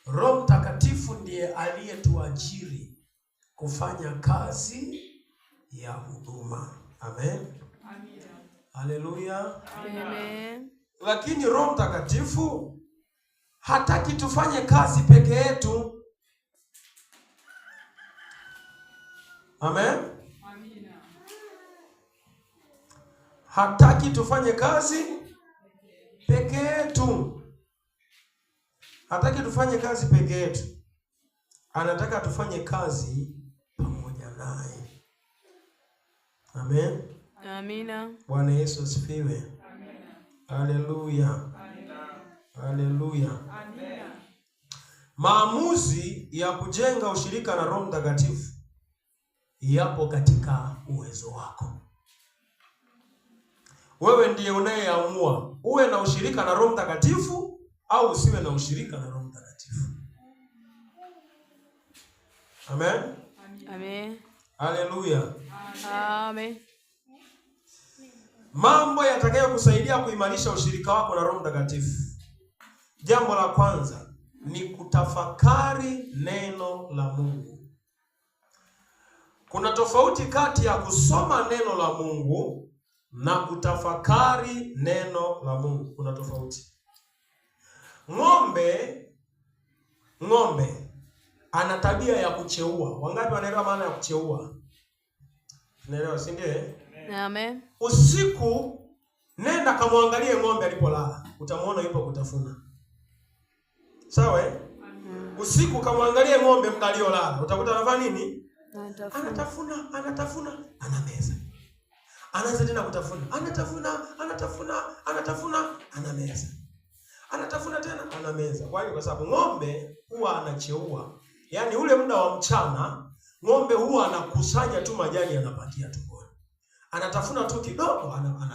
Roho Mtakatifu ndiye aliyetuajiri kufanya kazi ya huduma. Amen. Haleluya. Amen. Lakini Roho Mtakatifu hataki tufanye kazi peke yetu. Amen. Hataki tufanye kazi peke yetu. Hataki tufanye kazi peke yetu. Anataka tufanye kazi pamoja naye. Amen. Amina. Bwana Yesu asifiwe. Haleluya. Haleluya. Maamuzi ya kujenga ushirika na Roho Mtakatifu yapo katika uwezo wako. Wewe ndiye unayeamua uwe na ushirika na Roho Mtakatifu au usiwe na ushirika na Roho Mtakatifu. Amen. Amen. Haleluya. Amen. Mambo yatakayokusaidia kuimarisha ushirika wako na Roho Mtakatifu. Jambo la kwanza ni kutafakari neno la Mungu. Kuna tofauti kati ya kusoma neno la Mungu na kutafakari neno la Mungu. Kuna tofauti. Ng'ombe ana tabia ya kucheua. Wangapi wanaelewa maana ya kucheua? Unaelewa, si ndio? Amen. Usiku nenda kamwangalie ng'ombe alipolala, utamuona yupo kutafuna. Sawa eh? Usiku kamwangalie ng'ombe muda aliolala, utakuta anafanya nini? Anatafuna. Anatafuna, anameza. Anaanza tena kutafuna, anatafuna, anatafuna, anatafuna, anameza. Anatafuna tena, anameza. Kwa hiyo kwa sababu ng'ombe huwa anacheua. Yaani ule muda wa mchana ng'ombe huwa anakusanya tu majani anapakia tumboni. Anatafuna tu kidogo,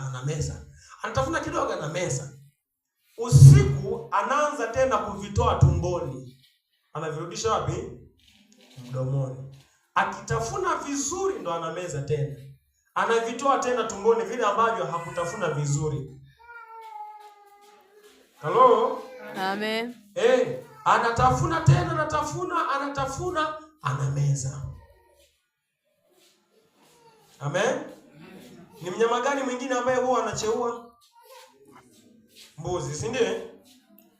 anameza. Anatafuna kidogo, anameza. Usiku anaanza tena kuvitoa tumboni. Anavirudisha wapi? Mdomoni. Akitafuna vizuri ndo anameza tena. Anavitoa tena tumboni vile ambavyo hakutafuna vizuri. Hello? Amen. Anatafuna tena, anatafuna, anatafuna, anameza. Amen. Ni mnyama gani mwingine ambaye huwa anacheua? Mbuzi, si ndio?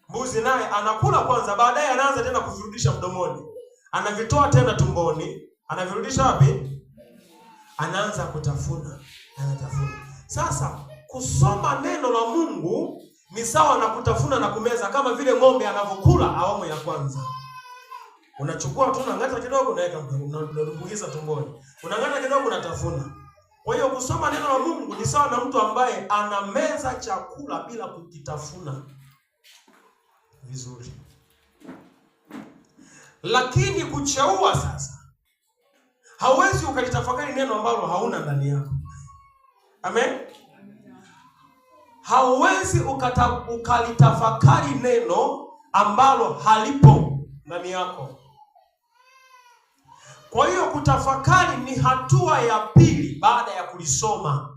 Mbuzi naye anakula kwanza, baadaye anaanza tena kuvirudisha mdomoni. Anavitoa tena tumboni, anavirudisha wapi? Anaanza kutafuna, anatafuna. Sasa kusoma neno la Mungu ni sawa na kutafuna na kumeza, kama vile ng'ombe anavyokula awamu ya kwanza. Unachukua tu, unang'ata kidogo, unaweka mdomoni, unadumbukiza tumboni. Unang'ata kidogo, unatafuna. Kwa hiyo kusoma neno la Mungu ni sawa na mtu ambaye anameza chakula bila kukitafuna vizuri. Lakini kucheua sasa, hauwezi ukalitafakari neno ambalo hauna ndani yako. Amen? Hauwezi ukalitafakari neno ambalo halipo ndani yako. Kwa hiyo kutafakari ni hatua ya pili baada ya kulisoma.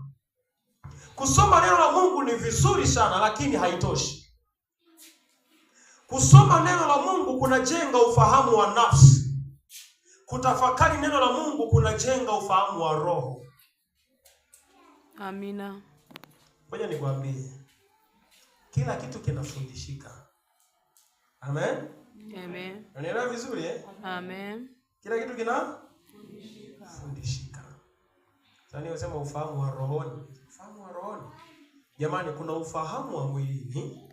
Kusoma neno la Mungu ni vizuri sana, lakini haitoshi. Kusoma neno la Mungu kunajenga ufahamu wa nafsi. Kutafakari neno la Mungu kunajenga ufahamu wa roho. Amina. Ngoja nikwambie, kila kitu kinafundishika. Amen? Amen. Unanielewa vizuri eh? Amen. Kila kitu kinafundishika. Sasa niosema ufahamu wa rohoni. Ufahamu wa rohoni. Jamani, kuna ufahamu wa mwilini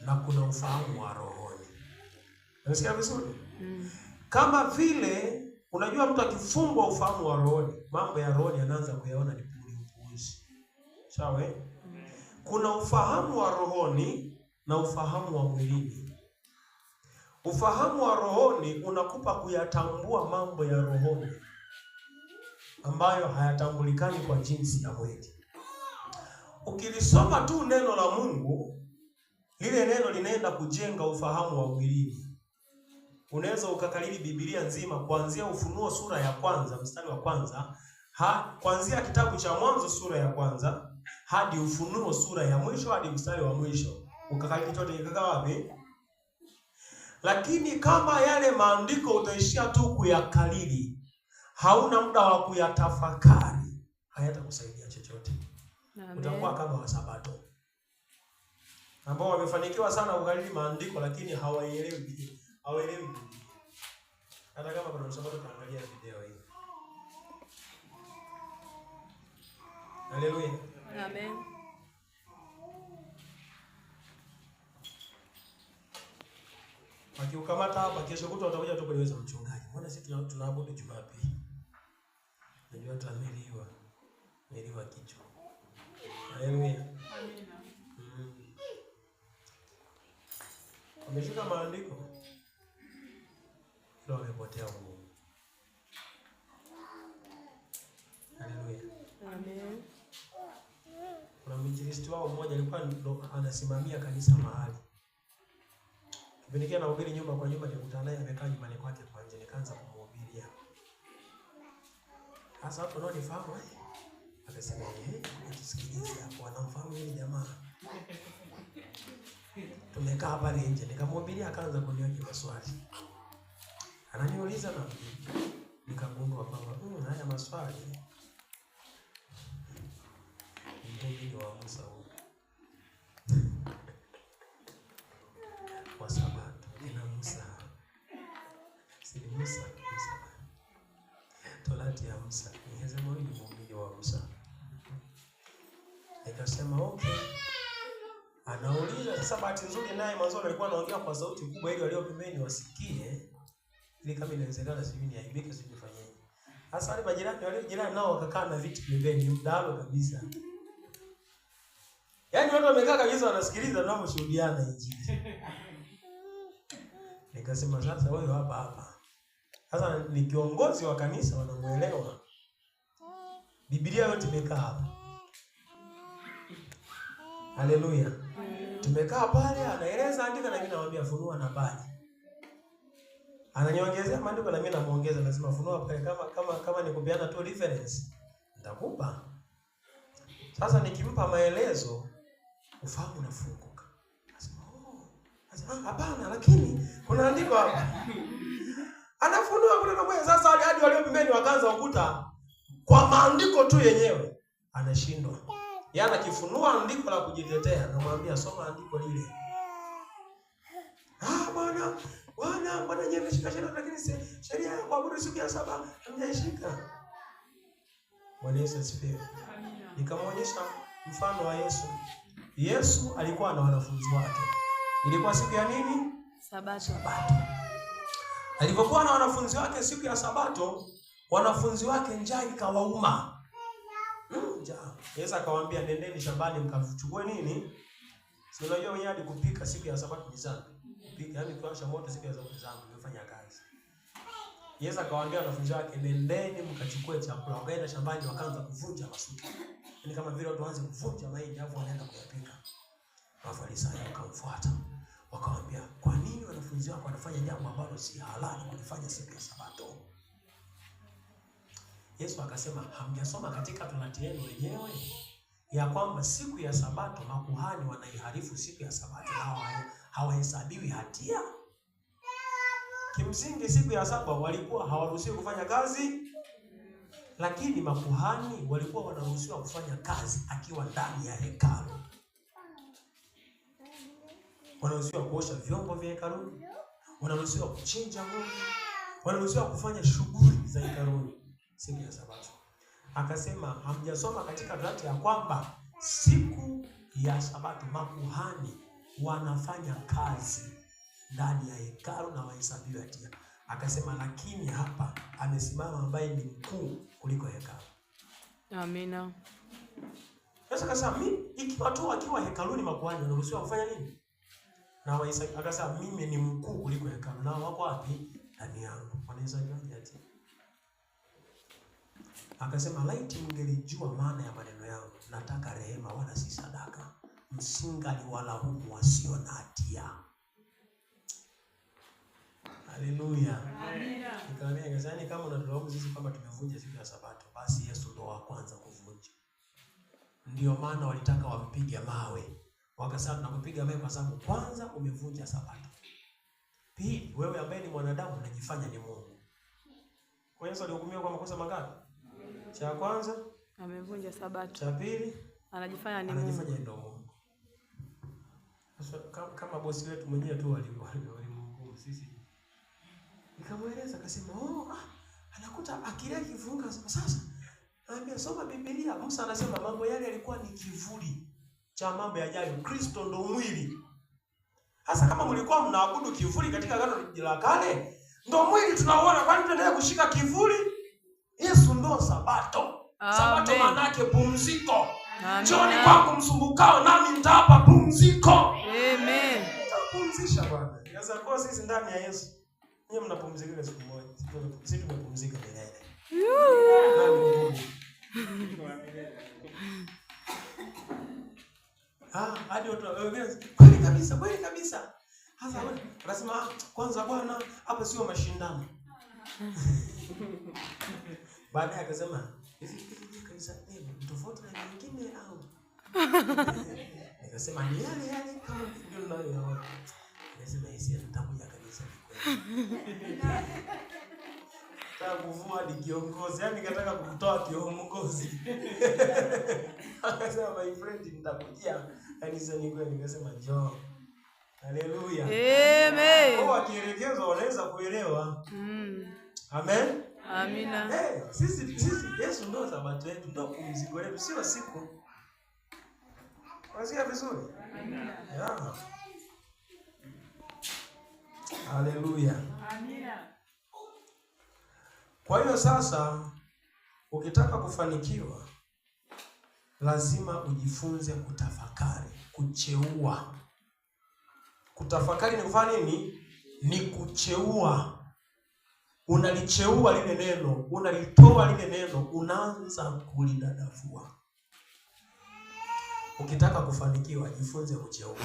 na kuna ufahamu wa rohoni. Unasikia vizuri? Kama vile unajua mtu akifungwa ufahamu wa rohoni, mambo ya rohoni anaanza kuyaona ni upuuzi. Sawa eh? Kuna ufahamu wa rohoni na ufahamu wa mwilini. Ufahamu wa rohoni unakupa kuyatambua mambo ya rohoni ambayo hayatambulikani kwa jinsi ya mwili. Ukilisoma tu neno la Mungu, lile neno linaenda kujenga ufahamu wa mwilini. Unaweza ukakariri Biblia nzima kuanzia Ufunuo sura ya kwanza mstari wa kwanza, kuanzia kitabu cha Mwanzo sura ya kwanza hadi Ufunuo sura ya mwisho hadi mstari wa mwisho. Ukakariri chote kikakaa wapi? Lakini kama yale maandiko utaishia tu kuyakalili, hauna muda wa kuyatafakari, hayatakusaidia chochote. Utakuwa Amen. kama Wasabato ambao wamefanikiwa sana kukalili maandiko lakini hawaielewi Biblia, hawaelewi Biblia. Hata kama kuna Msabato taangalia video hii. Haleluya. Amen. Wakiukamata hapa kesho kutwa watakuja tu kuniuliza mchungaji, mbona sisi tunaabudu Jumapili? Najua hata ameliwa kichwa. Haleluya. Wameshika maandiko ila wamepotea huko. Haleluya. Amen. Kuna mwinjilisti wao mmoja alikuwa ndo anasimamia kanisa mahali. Kipindi kile anahubiri nyumba kwa nyumba, nilikutana naye amekaa nyumbani kwake kwa nje, nikaanza kumhubiria. Sasa watu wanaonifahamu akasema tusikilize hapo, wanamfahamu yule jamaa. Tumekaa pale nje, nikamhubiria, akaanza kunihoji maswali. Ananiuliza na nikagundua kwamba haya maswali ni mhubiri wa Musa huyu. Wa Sabato, ina Musa. Si ni Musa, Musa. Torati ya Musa. Nikasema huyu ni mhubiri wa Musa. Nikasema okay. Anauliza sasa, bahati nzuri naye mwanzo alikuwa anaongea kwa sauti kubwa ili walio pembeni wasikie, ili kama inawezekana sijui niaibike sijui nifanyeje. Sasa wale majirani wale jirani nao wakakaa na viti pembeni, mdalo kabisa. Yaani watu wamekaa kabisa wanasikiliza tunaposhuhudiana Injili. Nikasema sasa huyo hapa hapa. Sasa ni kiongozi wa kanisa, wanamuelewa. Biblia yote imekaa hapa. Haleluya. Tumekaa pale anaeleza andika na mimi namwambia funua na pale. Ananiongezea maandiko na mimi namuongeza, lazima funua pale kama ni kupeana tu reference nitakupa. Sasa nikimpa maelezo ufahamu unafunguka. Nasema oh, hapana lakini kuna andiko hapa. Anafunua kuna na sasa hadi walio pembeni wakaanza ukuta kwa maandiko tu yenyewe anashindwa. Yeye anakifunua andiko la kujitetea, namwambia soma andiko lile. Ah, bwana, bwana yeye ameshika sheria lakini sheria ya kuabudu siku ya saba hamjaishika. Bwana Yesu asifiwe. Nikamwonyesha mfano wa Yesu. Yesu alikuwa na wanafunzi wake. Ilikuwa siku ya nini? Sabato. Sabato. Alipokuwa na wanafunzi wake siku ya Sabato, wanafunzi wake njaa ikawauma. Njaa. Yesu akawaambia nendeni shambani mkachukue nini? Si unajua wenyewe hadi kupika siku ya Sabato ni dhambi. Kupika, yaani kuwasha moto siku ya Sabato ni dhambi, umefanya kazi. Yesu akawaambia wanafunzi wake nendeni mkachukue chakula. Wakaenda shambani wakaanza kuvunja masuke. Yaani kama vile watu waanze kuvunja mahindi alafu wanaenda kuyapika. Mafarisayo wakamfuata. Wakamwambia, kwa nini wanafunzi wako wanafanya jambo ambalo si halali kulifanya siku ya Sabato? Yesu akasema, hamjasoma katika torati yenu wenyewe ya kwamba siku ya Sabato makuhani wanaiharifu siku ya Sabato na hawahesabiwi hatia? Kimsingi siku ya saba walikuwa hawaruhusiwi kufanya kazi, lakini makuhani walikuwa wanaruhusiwa kufanya kazi akiwa ndani ya hekalu. Wanaruhusiwa kuosha vyombo vya hekaluni, wanaruhusiwa kuchinja ng'ombe, wanaruhusiwa kufanya shughuli za hekaluni siku ya Sabato. Akasema hamjasoma katika torati ya kwamba siku ya Sabato makuhani wanafanya kazi ndani ya hekalu na wahesabiwe hatia. Akasema lakini hapa amesimama ambaye ni mkuu kuliko hekalu. Amina. Sasa akasema mimi ikiwa tu akiwa hekaluni makuhani wanaruhusiwa kufanya nini? Na wahesabiwa. Akasema mimi ni mkuu kuliko hekalu, nao wako wapi? Ndani yangu. Wanahesabiwa hatia. Akasema laiti mngelijua maana ya maneno yangu, nataka rehema wala si sadaka, msingaliwalaumu wasio na hatia. Haleluya. Amina. Nikamwambia, yaani kama unatulaumu sisi kwamba tumevunja siku ya Sabato, basi Yesu ndo wa kwanza kuvunja. Ndio maana walitaka wampige mawe. Wakasema tunakupiga mawe kwa sababu kwanza umevunja Sabato, pili Wewe ambaye ni mwanadamu unajifanya ni Mungu. Kwa Yesu alihukumiwa kwa makosa mangapi? Cha kwanza amevunja Sabato. Cha pili anajifanya ni Mungu. Anajifanya ndio Mungu. Sasa kama bosi wetu mwenyewe tu walimhukumu sisi. Nikamweleza akasema, "Oh, anakuta akili yake ikifunga sasa." Anambia soma Biblia. Musa anasema mambo yale yalikuwa ni kivuli cha mambo yajayo. Kristo ndo mwili. Hasa kama mlikuwa mnaabudu kivuli katika Agano la Kale, ndo mwili tunauona, kwani tunaendelea kushika kivuli? Yesu ndo Sabato. Sabato maana yake pumziko. Njooni kwangu msumbukao nami nitawapa pumziko. Amen. Nitapumzisha Bwana. Sasa kwa sisi ndani ya Yesu, nyinyi mnapumzika siku moja. Sisi tumepumzika milele. Hadi watu kweli kabisa, kweli kabisa. Sasa anasema kwanza bwana, hapa sio mashindano. Baadaye akasema hivi kanisa ni tofauti na nyingine au? Nikasema ni yale yale kama ndio tunayoyaona. Nikasema hisi nitakuja kanisa ni kweli. Nataka kuvua ni kiongozi, yaani nikataka kumtoa kiongozi. Akasema my friend nitakujia kanisa ni kweli. Nikasema njoo. Haleluya. Amen. Kwa wakielekezwa wanaweza kuelewa. Amen. Amina. Sisi Yesu ndio Sabato yetu, ndio pumziko letu, sio siku. Unasikia vizuri? Amina. Yeah. Haleluya. Amina. Kwa hiyo sasa ukitaka kufanikiwa lazima ujifunze kutafakari, kucheua. Kutafakari ni kufanya nini? Ni kucheua. Unalicheua lile neno, unalitoa lile neno, unaanza kulidadavua. Ukitaka kufanikiwa jifunze kucheua.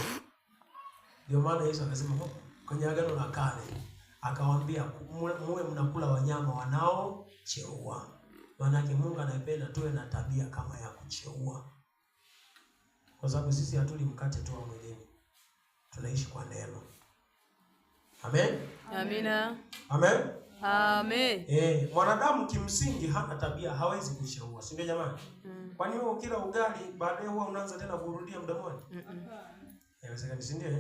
Ndio maana Yesu akasema kwenye Agano la Kale, akawaambia muwe mnakula wanyama wanaocheua. Maana yake Mungu anapenda tuwe na tabia kama ya kucheua. Kwa sababu sisi hatuli mkate tu wa mwilini. Tunaishi kwa neno. Amen? Amina. Amen? Amen. Mwanadamu kimsingi hana tabia, hawezi kucheua, si ndio jamani? Kwani wewe ukila ugali baadaye huwa unaanza tena kurudia mdomoni? Haiwezekani, si ndio?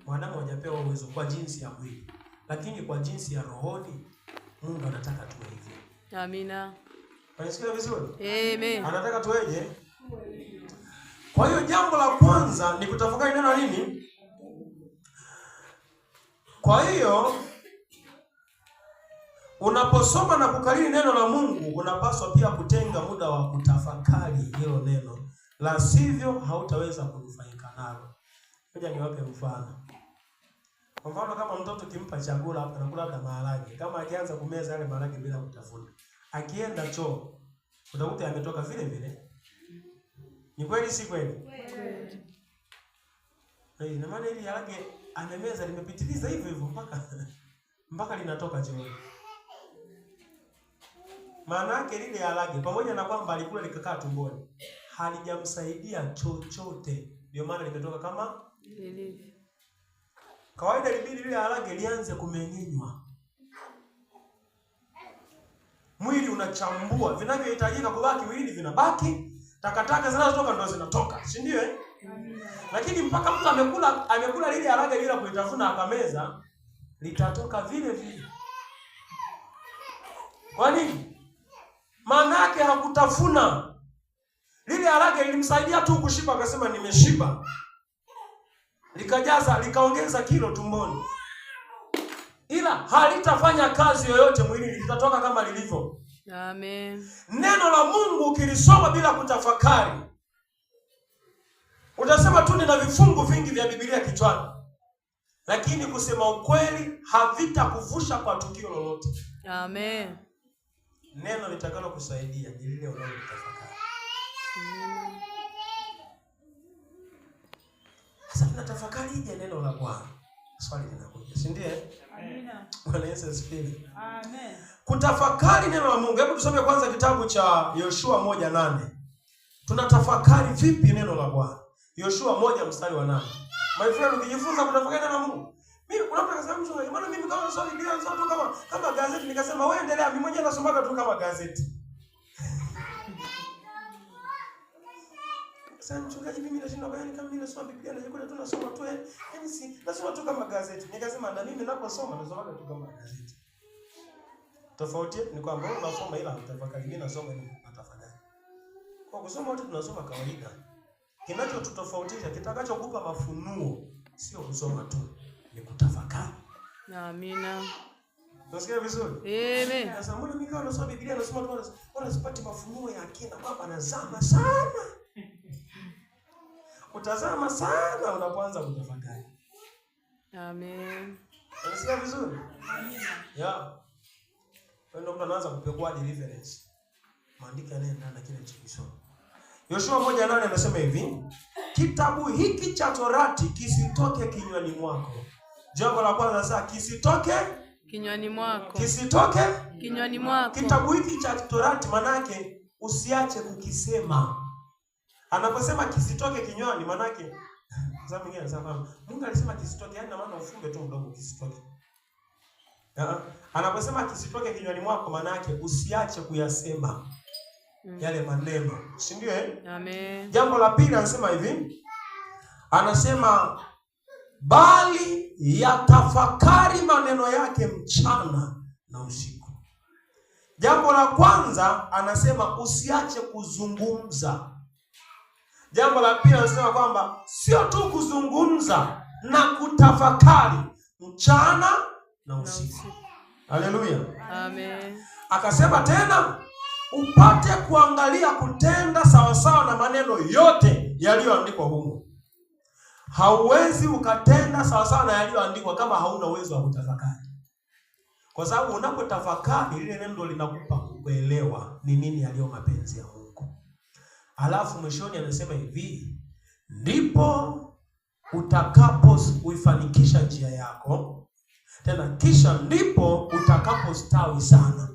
Mwanadamu hajapewa uwezo kwa jinsi ya mwili, lakini kwa jinsi ya rohoni Mungu anataka tuwe hivyo. Amina. Unasikia vizuri? Amen. Anataka tuweje? Kwa hiyo jambo la kwanza ni kutafakari neno nini? Kwa hiyo unaposoma na kukariri neno la Mungu unapaswa pia kutenga muda wa kutafakari hilo neno, la sivyo hautaweza kunufaika nalo. Ngoja niwape mfano. Kwa mfano kama mtoto kimpa chakula hapa anakula labda maharage, kama akianza kumeza yale maharage bila kutafuna, akienda choo utakuta yametoka vile vile. Ni kweli si kweli? Kweli. Na maana ile harage amemeza limepitiliza hivyo hivyo mpaka linatoka chooni. Maana yake lile harage pamoja na kwamba alikula likakaa tumboni, halijamsaidia chochote. Ndio maana limetoka kama lilivyo. Kawaida libidi lile harage lianze kumeng'enywa. Mwili unachambua vinavyohitajika kubaki mwilini vinabaki, takataka zinazotoka ndo zinatoka, si ndio eh? Lakini mpaka mtu amekula lile harage bila kulitafuna akameza, litatoka vile vile. Kwa nini? Maana yake hakutafuna. Lile harage lilimsaidia tu kushiba, akasema nimeshiba. Likajaza, likaongeza kilo tumboni. Ila halitafanya kazi yoyote mwilini, litatoka kama lilivyo. Amen. Neno la Mungu ukilisoma bila kutafakari, utasema tu nina vifungu vingi vya Biblia kichwani, lakini kusema ukweli havitakuvusha kwa tukio lolote. Amen. Neno litakalo kusaidia ni lile unalotafakari. Sasa tunatafakari je neno la Bwana? Swali linakuja, si ndiye? Amina. Bwana Yesu asifiwe. Amen. Kutafakari neno la Mungu. Hebu tusome kwanza kitabu cha Yoshua 1:8. Tunatafakari vipi neno la Bwana? Yoshua 1 mstari wa 8. My friend, ukijifunza kutafakari neno la Mungu, Mimi kuna mtu akasema mchungaji, maana mimi kama nasoma Biblia nasoma tu kama gazeti. Nikasema wewe endelea, mimi mwenyewe nasomaga tu kama gazeti. Sasa mchungaji, mimi nashindwa bayani kama mimi nasoma Biblia najikuta tu nasoma tu, yaani si nasoma tu kama gazeti. Nikasema na mimi ninaposoma nasomaga tu kama gazeti. Tofauti ni kwamba wewe unasoma ila hutafakari, mimi nasoma ila natafakari. Kwa kusoma wote tunasoma kawaida. Kinachotutofautisha, kitakachokupa mafunuo sio kusoma tu, ni kutafakari. Amina. Unasikia vizuri? Amen. Sasa mbona mimi kama nasoma Biblia nasoma tu wala sipati mafunuo ya kina, kwamba nazama sana. Utazama sana unapoanza kutafakari. Amen. Unasikia vizuri? Amina. Yeah. Kwa hiyo mtu anaanza kupekua deliverance. Maandiko yanayoendana na kile alichokisoma. Yoshua 1:8 anasema hivi, kitabu hiki cha Torati kisitoke kinywani mwako. Jambo la kwanza sasa, kisitoke kinywani mwako. Kisitoke kinywani mwako. Kitabu hiki cha Torati manake usiache kukisema. Anaposema kisitoke kinywani manake sasa mwingine anasema Mungu alisema kisitoke, yani maana ufumbe tu mdomo kisitoke. Anaposema kisitoke kinywani mwako manake usiache kuyasema yale maneno, si ndio eh? Amen. Jambo la pili anasema hivi, anasema bali yatafakari maneno yake mchana na usiku. Jambo la kwanza anasema usiache kuzungumza. Jambo la pili anasema kwamba sio tu kuzungumza na kutafakari mchana na usiku. Haleluya. Amen. Akasema tena upate kuangalia kutenda sawasawa na maneno yote yaliyoandikwa humo. Hauwezi ukatenda sawasawa na yaliyoandikwa kama hauna uwezo wa kutafakari. Kwa sababu unapotafakari lile neno linakupa kuelewa ni nini yaliyo mapenzi ya Mungu. Alafu mwishoni anasema hivi, ndipo utakapo uifanikisha njia yako, tena kisha ndipo utakapostawi sana.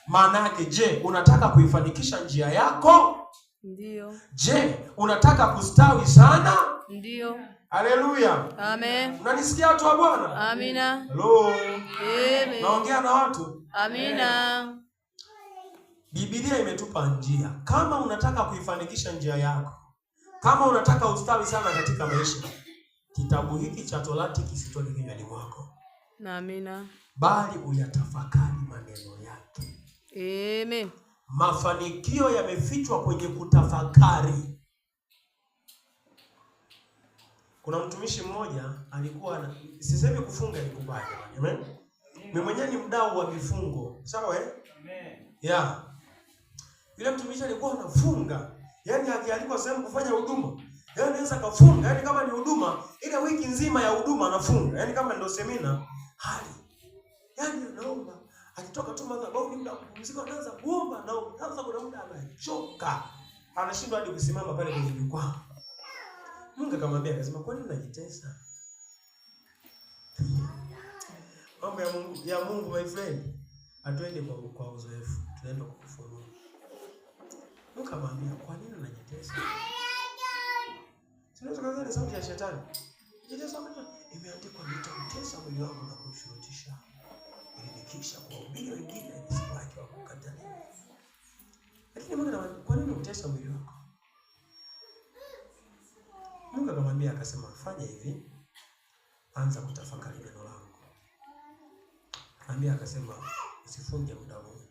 Maana yake, je, unataka kuifanikisha njia yako? Ndio. Je, unataka kustawi sana? Ndio. Haleluya. Amen. Unanisikia watu wa Bwana? Amina. Hello. Amen. Naongea na watu. Amina. Biblia imetupa njia. Kama unataka kuifanikisha njia yako, kama unataka ustawi sana katika maisha, kitabu hiki cha Torati kisitoke kinywani mwako. Amina. Bali uyatafakari maneno yake. Amen. Mafanikio yamefichwa kwenye kutafakari. Kuna mtumishi mmoja alikuwa, sisemi kufunga ni kubaya jamani. Amen. Mimi mwenyewe ni mdau wa mifungo. Sawa eh? Amen. Yeah. Yule mtumishi alikuwa anafunga. Yaani akialikwa sehemu kufanya huduma, yaani anaweza kafunga, yaani kama ni huduma, ile wiki nzima ya huduma anafunga. Yaani kama ndio semina, hali. Yaani anaomba, akitoka tu madhabahuni muda wa kupumzika anaanza kuomba na anaanza, kuna muda anachoka. Anashindwa hadi kusimama pale kwenye jukwaa. Mungu akamwambia akasema, kwa nini unajitesa? Mambo ya Mungu my friend. Hatuendi kwa uzoefu, tunaenda kwa ufunuo. Mungu akamwambia, kwa nini unajitesa? Sinaweza kwanza ni sauti ya shetani. Jitesa mwenyewe. Imeandikwa nitamtesa mwili wangu na kushurutisha, ili nikisha kuwahubiri wengine nisibaki wa kukataliwa. Lakini Mungu anamwambia, kwa nini unatesa mwili wako? Mungu akamwambia akasema, fanya hivi, anza kutafakari neno langu. Akamwambia akasema, usifunge muda huu.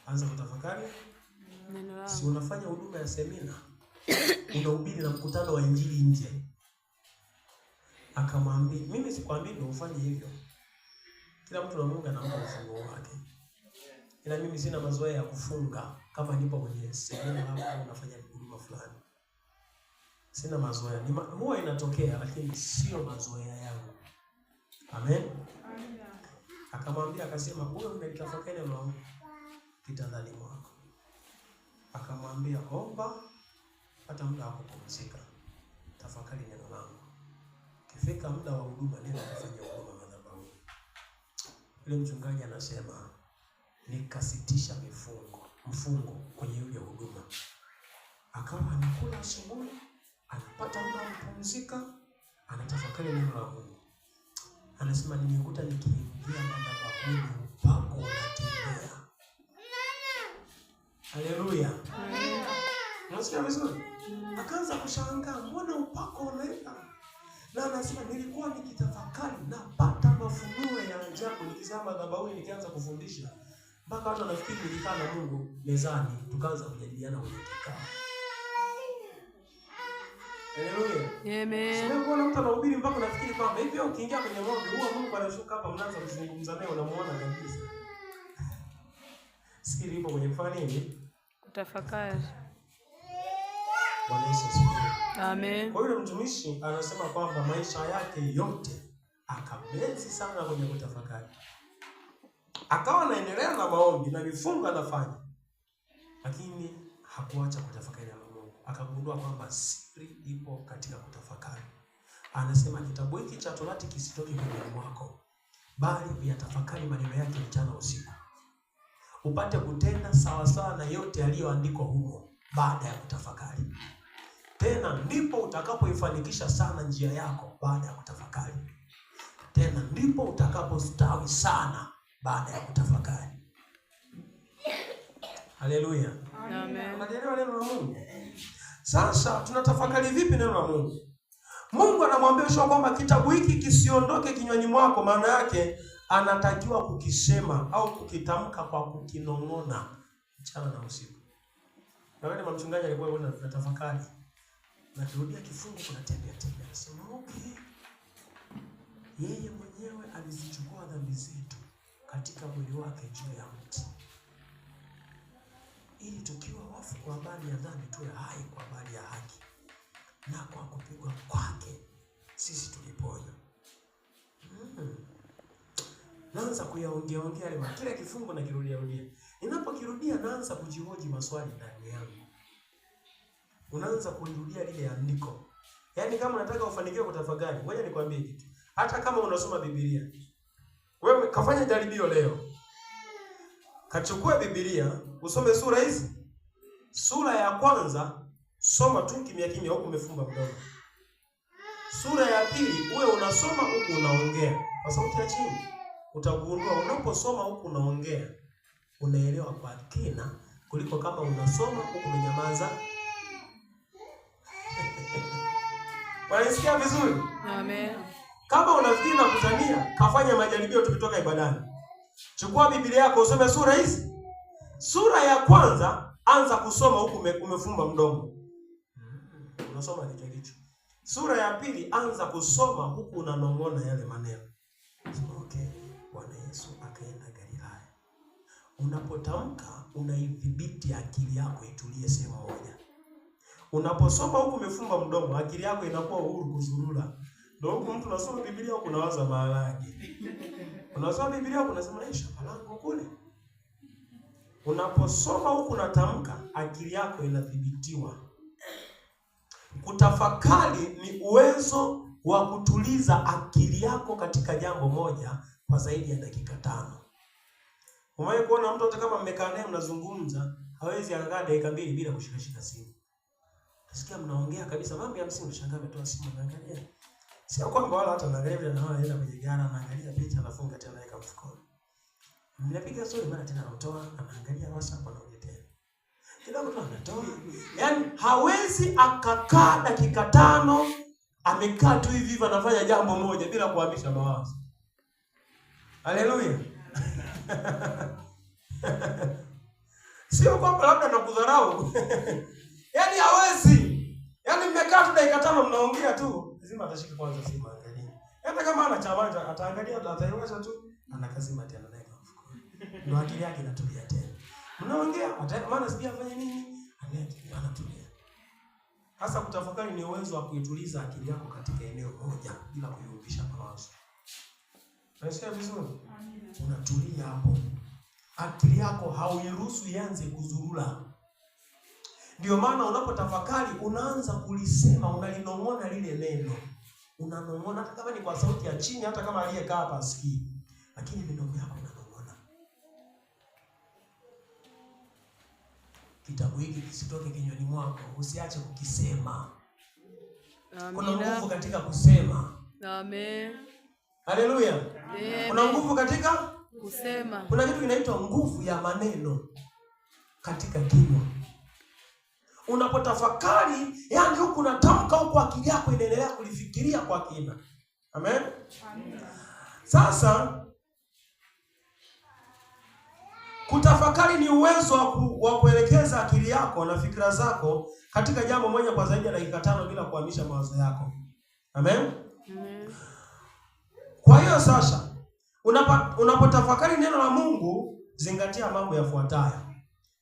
Anza kutafakari neno langu. Si unafanya huduma ya semina, unahubiri na mkutano wa injili nje. Akamwambia, mimi sikwambii ndio ufanye hivyo. Kila mtu na Mungu anampa ufunguo wake. Ila mimi sina mazoea ya kufunga kama nipo kwenye semina au nafanya huduma fulani. Sina mazoea. Huwa inatokea lakini sio mazoea yangu. Amen. Akamwambia akasema, wewe unalitafakari neno langu kitandani mwako. Akamwambia, omba, pata muda wa kupumzika, tafakari neno langu. Kifika muda wa huduma, nenda kufanya huduma madhabahuni. Yule mchungaji anasema, nikasitisha mfungo kwenye yule huduma. Akawa anakula asubuhi, anapata muda wa kupumzika, anatafakari neno la Mungu. Anasema nimekuta nikiingia madhabahuni upako unatembea. Haleluya. Unasikia vizuri? Akaanza kushangaa, mbona upako unaenda? Na anasema nilikuwa nikitafakari napata mafunuo ya ajabu nikizama madhabahuni nikianza kufundisha. Mpaka watu wanafikiri nilikaa na Mungu mezani tukaanza kujadiliana kwenye kikao. Haleluya. Amen. Sio kuona mtu anahubiri mpaka unafikiri kwamba hivi ukiingia kwenye maombi huwa Mungu anashuka hapa mnaanza kuzungumza naye unamuona kabisa. Siri ipo kwenye kufanya nini? Kutafakari. Bwana Yesu asifiwe. Amen. Kwa hiyo mtumishi anasema kwamba maisha yake yote akabezi sana kwenye kutafakari. Akawa anaendelea na maombi na mifungo anafanya, lakini hakuacha kutafakari neno la Mungu. Akagundua kwamba siri ipo katika kutafakari. Anasema kitabu hiki cha Torati kisitoke kinywani mwako, bali uyatafakari maneno yake mchana usiku, upate kutenda sawasawa na yote yaliyoandikwa humo. Baada ya kutafakari tena ndipo utakapoifanikisha sana njia yako baada ya kutafakari. Tena ndipo utakapostawi sana baada ya kutafakari. Haleluya. Amen. Unalielewa neno la Mungu? Sasa tunatafakari vipi neno la Mungu? Mungu anamwambia Yoshua kwamba kitabu hiki kisiondoke kinywani mwako, maana yake anatakiwa kukisema au kukitamka kwa kukinong'ona mchana na usiku. Na wale mchungaji alikuwa anatafakari. Nakirudia kifungu kuna tembea tembea. Sema okay. Yeye mwenyewe alizichukua dhambi zetu katika mwili wake juu ya mti, ili tukiwa wafu kwa habari ya dhambi tuwe hai kwa habari ya haki, na kwa kupigwa kwake sisi tuliponywa. Naanza kuyaongea ongea yale, kila kifungu nakirudia rudia. Ninapokirudia naanza kujihoji maswali ndani yangu. Unaanza kulirudia lile andiko. Yaani kama unataka ufanikiwe kutafakari, ngoja nikwambie kitu. Hata kama unasoma Biblia, wewe kafanya jaribio leo. Kachukue Biblia, usome sura hizi. Sura ya kwanza soma tu kimya kimya huku umefumba mdomo. Sura ya pili uwe unasoma huku unaongea kwa sauti ya chini. Utagundua unaposoma huku unaongea unaelewa kwa kina kuliko kama unasoma huku umenyamaza. Wanisikia vizuri? Amen. Kama unafikiri na kutania, kafanya majaribio tukitoka ibadani. Chukua Biblia yako usome sura hizi. Sura ya kwanza anza kusoma huku umefumba mdomo. Unasoma kichwa kichwa. Sura ya pili anza kusoma huku unanong'ona yale maneno. Sema okay, Bwana Yesu akaenda Galilaya. Unapotamka unaidhibiti akili yako itulie sehemu moja. Unaposoma huku umefumba mdomo, akili yako inakuwa huru kuzurura. Ndio huku mtu unasoma Biblia huku unawaza maharage. Unasoma Biblia huku unasema shamba langu kule. Unaposoma huku unatamka, akili yako inathibitiwa. Kutafakari ni uwezo wa kutuliza akili yako katika jambo moja kwa zaidi ya dakika 5. Umewahi kuona mtu hata kama mmekaa naye mnazungumza, hawezi akakaa dakika 2 bila kushikashika simu. Nasikia mnaongea kabisa mambo ya msingi, unashangaa ametoa simu anaangalia. Sio kwamba wala hata anaangalia vile anaenda kwenye gari anaangalia picha anafunga tena anaweka mfukoni. Mnapiga story mara tena anatoa anaangalia WhatsApp anaongea tena. Kidogo tu anatoa. Yaani hawezi akakaa dakika 5 amekaa tu hivi hivi anafanya jambo moja bila kuhamisha mawazo. Haleluya. Sio kwamba labda nakudharau. Yaani hawezi. Yaani mmekaa tu dakika 5 mnaongea tu, lazima atashika kwanza simu angalie. Hata kama ana chama ataangalia, ataiwasha tu, anakazima tena naye mfukoni. Ndio akili yake inatulia tena. Mnaongea, maana sijui afanye nini, anatulia. Hasa kutafakari ni uwezo wa kuituliza akili yako katika eneo moja bila kuyumbisha mawazo. Unasikia vizuri? Unatulia hapo. Akili yako hauiruhusu ianze kuzurura. Ndio maana unapotafakari unaanza kulisema, unalinong'ona lile neno. Unanong'ona hata kama ni kwa sauti ya chini, hata kama aliyekaa hapa asikii. Lakini midomo yako inanong'ona. Kitabu hiki kisitoke kinywani mwako, usiache kukisema. Kuna nguvu katika kusema. Amen. Haleluya. Kuna nguvu katika kusema. Kuna kitu kinaitwa nguvu ya maneno katika kinywa. Unapotafakari, yani huku unatamka, huku akili yako inaendelea kulifikiria kwa kina. Amen? Amen. Sasa kutafakari ni uwezo wa kuelekeza akili yako na fikra zako katika jambo moja kwa zaidi ya dakika 5 bila kuhamisha mawazo yako. Amen? Amen. Kwa hiyo sasa unapotafakari neno la Mungu, zingatia mambo yafuatayo.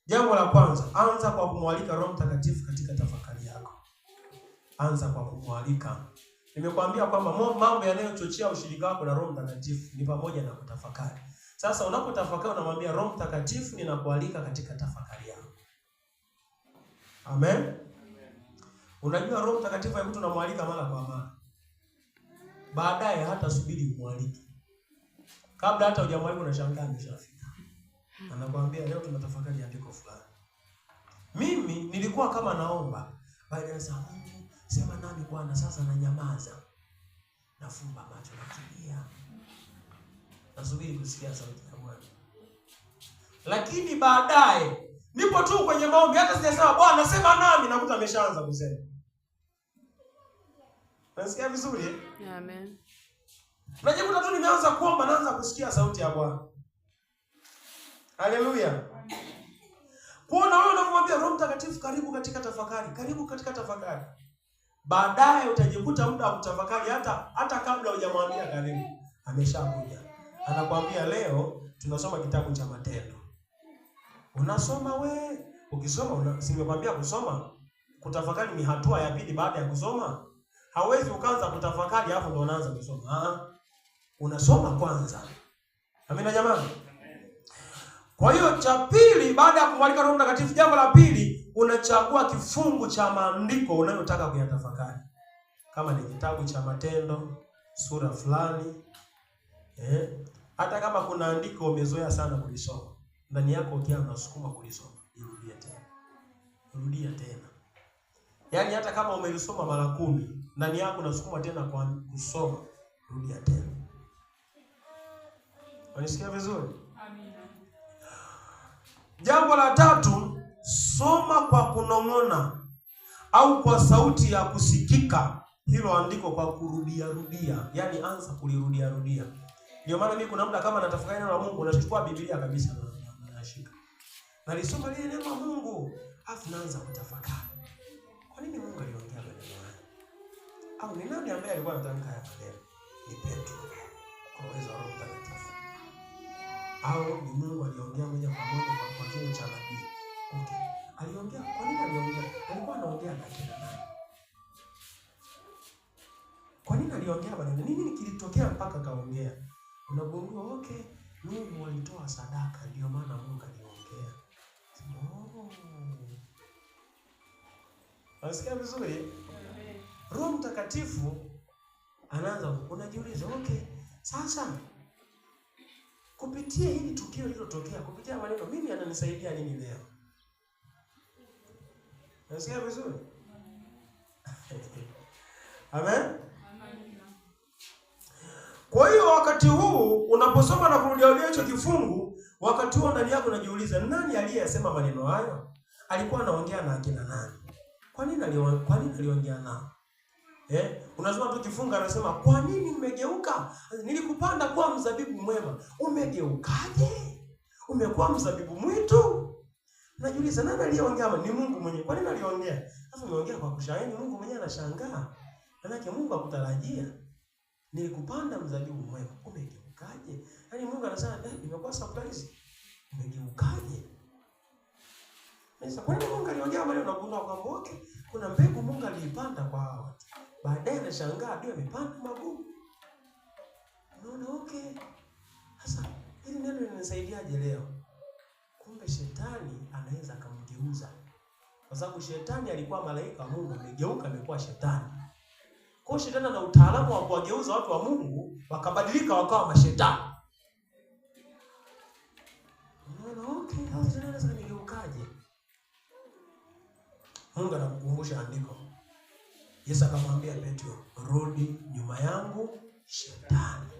Jambo la kwanza, anza kwa kumwalika Roho Mtakatifu katika tafakari yako. Anza kwa kumwalika. Nimekuambia kwamba mambo yanayochochea ushirika wako na Roho Mtakatifu ni pamoja na kutafakari. Sasa unapotafakari unamwambia Roho Mtakatifu, ninakualika katika tafakari yangu. Amen. Amen. Unajua Roho Mtakatifu haikuti unamwalika mara kwa mara. Baadaye hata subiri umwalike. Kabla hata hujamwalika unashangaa ameshafika. Anakuambia leo tunatafakari andiko fulani. Mimi nilikuwa kama naomba, baada ya saa Mungu sema nami Bwana, sasa nanyamaza. Nafumba macho natulia. Nasubiri kusikia sauti ya Bwana. Lakini baadaye nipo tu kwenye maombi, hata sijasema Bwana sema nami, nakuta ameshaanza kusema. Unasikia vizuri eh? Amen. Unajikuta tu nimeanza kuomba, naanza kusikia sauti ya Bwana. Haleluya. Kuona wewe unamwambia Roho Mtakatifu karibu katika tafakari, karibu katika tafakari. Baadaye utajikuta muda wa kutafakari hata kabla hujamwambia karibu, ameshakuja. Anakuambia leo tunasoma kitabu cha Matendo. Unasoma we, ukisoma si nimekwambia kusoma, kutafakari ni hatua ya pili baada ya kusoma. Hauwezi ukaanza kutafakari hapo ndo unaanza kusoma. Unasoma kwanza. Amina jamani. Kwa hiyo cha pili baada ya kumwalika Roho Mtakatifu, jambo la pili unachagua kifungu cha maandiko unayotaka kuyatafakari. Kama ni kitabu cha Matendo sura fulani, hata kama kuna andiko umezoea sana kulisoma, ndani yako ukiwa unasukuma kulisoma, irudie tena. Rudia tena. Yaani hata kama umelisoma mara 10, ndani yako unasukuma tena kwa kusoma, rudia tena. Unisikia vizuri? Amina. Jambo la tatu, soma kwa kunong'ona au kwa sauti ya kusikika hilo andiko kwa kurudia rudia. Yaani anza kulirudia rudia. Ndio maana mimi kuna muda kama natafakari neno la Mungu, nachukua Biblia kabisa na nashika. Nalisoma lile neno la Mungu, afu naanza kutafakari. Kwa nini Mungu aliongea maneno haya? Au ni nani ambaye alikuwa anatamka haya maneno? Ni Petro kwa uwezo wa Roho Mtakatifu. Au ni Mungu aliongea moja kwa moja kwa kinywa cha nabii? Okay. Aliongea, kwa nini aliongea? Alikuwa anaongea na kina nani? Kwa nini aliongea maneno? Nini kilitokea mpaka kaongea? Unagundua okay, Mungu alitoa sadaka, ndio maana Mungu aliongea. Oh. Unasikia vizuri? Roho Mtakatifu anaanza, unajiuliza okay, sasa kupitia hili tukio lililotokea, kupitia maneno, mimi ananisaidia nini leo? Unasikia vizuri? Amen? Kwa hiyo wakati huu unaposoma na kurudia hicho kifungu, wakati huo ndani yako unajiuliza nani aliyesema maneno hayo? Alikuwa anaongea na akina nani? Kwa nini aliongea nao? Unasoma tu kifungu anasema kwa nini mmegeuka? Nilikupanda kuwa mzabibu mwema. Umegeukaje? Umekuwa mzabibu mwitu? Unajiuliza nani aliyeongea? Ni Mungu mwenyewe. Kwa nini aliongea? Sasa umeongea kwa kushangaa, Mungu mwenyewe anashangaa. Maana Mungu hakutarajia. Nilikupanda mzabibu mwema, umegeukaje? Yaani Mungu anasema, nimekuwa surprise. Umegeukaje? Sasa kwa nini Mungu aliongea maneno? Unagundua kwamba okay, kuna mbegu Mungu aliipanda kwa hawa watu. Baadaye anashangaa adui amepanda magugu. Unaona okay. Sasa hili neno linanisaidiaje leo? Kumbe shetani anaweza akamgeuza. Kwa sababu shetani alikuwa malaika wa Mungu, amegeuka amekuwa shetani. Kwa hiyo shetani ana utaalamu wa kuwageuza watu wa Mungu wakabadilika wakawa mashetani. Unaona okay, sasa shetani anaweza kunigeukaje? Mungu anakukumbusha andiko. Yesu akamwambia Petro, rudi nyuma yangu shetani.